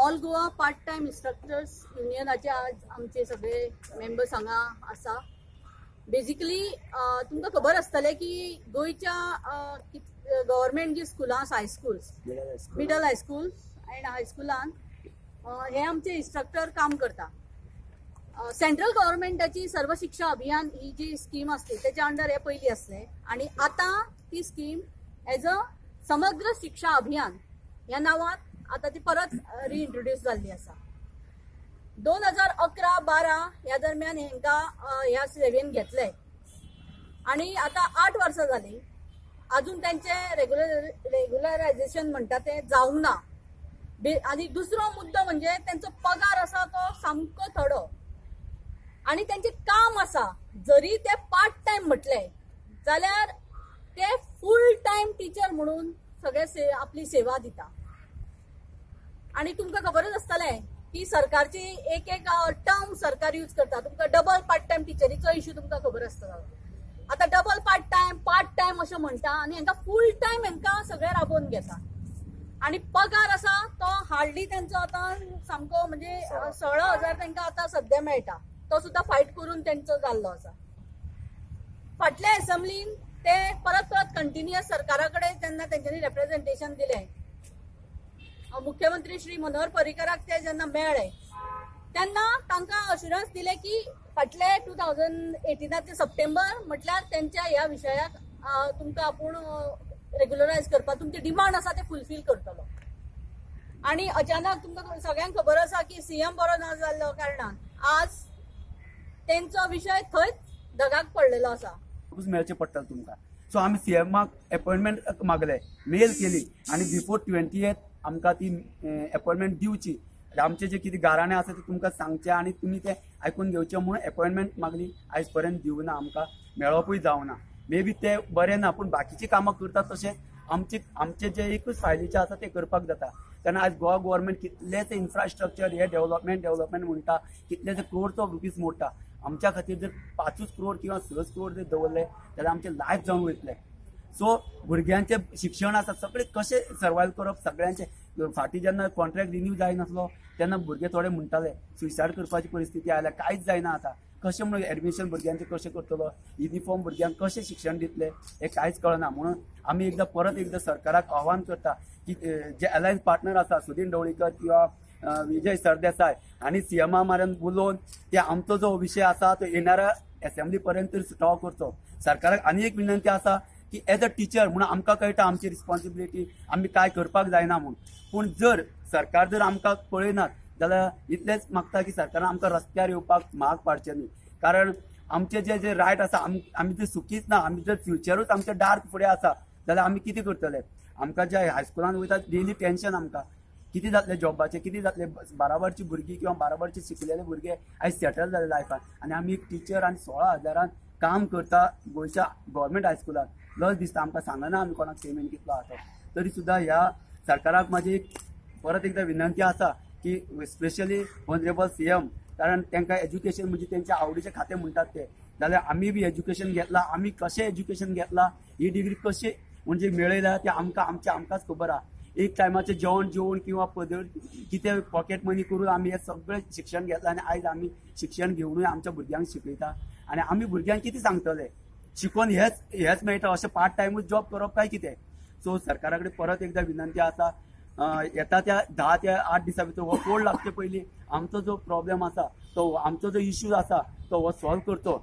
All Goa part time instructors युनियनाचे आज आमचे सगळे मेंबर्स हांगा आसा. बेजिकली तुमकां खबर आसतलें की गोंयच्या गव्हर्मेंट जी स्कुलां आसा, high schools, middle high school and हायस्कुलान हे आमचे इन्स्ट्रक्टर काम करता. सेंट्रल गव्हर्मेंटाची सर्व शिक्षा अभियान ही जी स्कीम आसली तेच्या अंडर हे पयलीं आसले आनी आतां ती स्कीम एज अ समग्र शिक्षा अभियान ह्या नांवान आतां ती परत रिइंट्रोड्यूस जाल्ली आसा. 2011-12 ह्या दरम्यान हेंकां ह्या सेवेन घेतले आनी आतां 8 वर्सां जालीं, अजून तेंचे रेग्युलरायझेशन म्हणटा तें जावंक ना. आनी दुसरो मुद्दो म्हणजे तेंचो पगार आसा तो सामको थोडो आनी तेंचें काम आसा, जरी ते पार्ट टायम म्हटले जाल्यार ते फूल टायम टिचर म्हणून सगळे आपली सेवा दिता. आनी तुमकां खबरच आसतलें की सरकारची एक एक टर्म सरकार यूज करता. तुमकां डबल पार्ट टायम टिचरीचो इश्यू तुमकां खबर आसतलो. आतां डबल पार्ट टायम अशें म्हणटा आनी हेंकां फूल टायम हेंकां सगळें राबोवन घेता आनी पगार आसा तो हार्डली तेंचो आतां सामको म्हणजे 16,000 तेंकां आतां सद्या मेळटा, तो सुद्दां फायट करून तेंचो जाल्लो आसा. फाटल्या एसेंब्लीन ते परत परत कंटिन्युअस सरकारा कडेन जेन्ना तेंच्यांनी रेप्रेझेंटेशन दिलें, मुख्यमंत्री श्री मनोहर पर्रीकराक ते जेन्ना मेळ्ळे तेन्ना तांकां अश्युरन्स दिलें की फाटले 2018 सप्टेंबर म्हटल्यार तेंच्या ह्या विशयाक तुमकां आपूण रेग्युलरायज करपाक तुमची डिमांड आसा ते फुलफील करतलो. आनी अचानक तुमकां सगळ्यांक खबर आसा की सीएम बरो ना जाल्लो कारणान आज तेंचो विशय थंयच धगाक पडलेलो आसा. मेळचें पडटलें तुमकां. सो आमी सीएमाक अपॉयंटमेंट मागले, मेल केली आनी बिफोर 20th आमकां ती अपॉयंटमेंट दिवची, आमचे जे कितें गाराणें आसा ते तुमकां सांगचें आनी तुमी तें आयकून घेवचें म्हणून अपॉयंटमेंट मागली. आयज पर्यंत दिवना, आमकां मेळपूय जावना. मे बी ते बरें ना, पूण बाकीची कामां करता तशें आमचे आमचे जे एकूच फायलीचे आसा ते करपाक जाता. कारण आयज गोवा गव्हर्मेंट कितलेच इन्फ्रास्ट्रक्चर हे डेव्हलपमेंट म्हणटा, कितलेच क्रोर्स ऑफ रुपीज मोडटा. आमच्या खातीर जर 5 करोड किंवा 6 करोड जर दवरले जाल्यार आमचें लायफ जावन वयतलें. सो भुरग्यांचें शिक्षण आसा सगळें कशें सर्वायव करप, सगळ्यांचें फाटीं जेन्ना कॉन्ट्रॅक्ट रिन्यू जायनासलो तेन्ना भुरगे थोडे म्हणटाले सुसायड करपाची परिस्थिती आयल्या, कांयच जायना आतां कशें म्हणून एडमिशन भुरग्यांचें कशें करतलो, युनिफॉर्म भुरग्यांक कशें शिक्षण दितले हें कांयच कळना. म्हणून आमी एकदां परत एकदां सरकाराक आव्हान करता की जे अलायन्स पार्टनर आसा सुदीन ढवळीकर किंवा विजय सरदेसाय आनी सीएमा मारून उलोवन ते आमचो जो विशय आसा तो येणाऱ्या एसेंब्ली पर्यंत सुटावो करचो. सरकाराक आनी एक विनंती आसा की एज अ टिचर म्हणून आमकां कळटा आमची रिस्पॉन्सिबिलिटी, आमी काय करपाक जायना म्हूण, पूण जर सरकार जर आमकां पळयनात जाल्यार इतलेंच मागता की सरकारान आमकां रस्त्यार येवपाक महाग पाडचें न्ही. कारण आमचे जे जे रायट आसा आमी जर सुखीच ना, आमी जर फ्युचरूच आमचें डार्क फुडें आसा जाल्यार आमी कितें करतले. आमकां जे हायस्कुलान वयता डेली टेन्शन आमकां कितें जातलें जॉबाचें, कितें जातलें, बाराबरची भुरगीं किंवा बाराबरचे शिकलेले भुरगे आयज सेटल जाले लायफान आनी आमी एक टिचर आनी 16,000 काम करता गोंयच्या गव्हर्मेंट हायस्कुलान. लज दिसता आमकां, सांगना आमी कोणाक पेमेंट कितलो आसा तो. तरी सुद्दां ह्या सरकाराक म्हाजी एक परत एकदां विनंती आसा की स्पेशली ऑनरेबल सीएम, कारण तांकां एज्युकेशन म्हणजे तेंच्या आवडीचें खातें म्हणटात ते, जाल्यार आमी बी एज्युकेशन घेतलां, आमी कशें एज्युकेशन घेतलां, ही डिग्री कशी म्हणजे मेळयल्या ते आमकां आमच्या आमकांच खबर आसा. एक टायमाचें जेवण जेवन किंवा पदर कितें पॉकेट मनी करून आमी हें सगळें शिक्षण घेतलां आनी आयज आमी शिक्षण घेवनूय आमच्या भुरग्यांक शिकयता आनी आमी भुरग्यांक कितें सांगतले, शिकोवन हेच हेच मेळटा अशें पार्ट टायमूच जॉब करप काय कितें. सो सरकारा कडेन परत एकदां विनंती आसा, येता त्या 10 ते 8 दिसां भितर हो कोड लागचे पयलीं आमचो जो प्रॉब्लेम आसा तो, आमचो जो इश्यू आसा तो हो सॉल्व करचो.